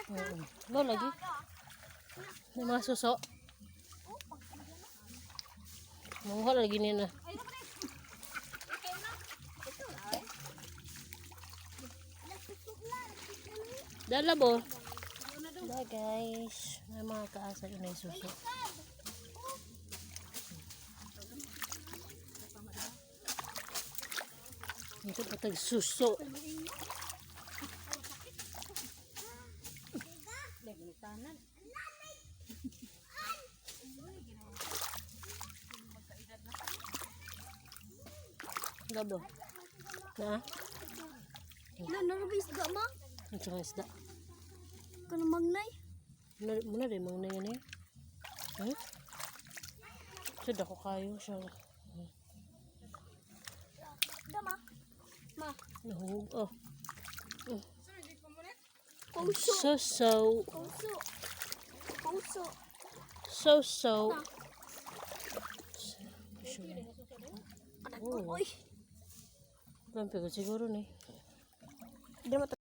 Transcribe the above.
Oo. Mo lagi. May mga suso. Manguha lagi niya na. Dala bo. Bye, guys. May mga kaasa yun ay suso. Ito patag suso. Labo. Na? Na narabis isda ma. Ang tsaka isda. Kanang magnay. Muna, muna rin, mga na yan eh. So, dako kayo siya. Da ma. Ma. Nahug. Oh. Puso. So, so. Puso. Puso. So, so. Anak Oh. ko oy. Lampi ko siguro ni. Di mo.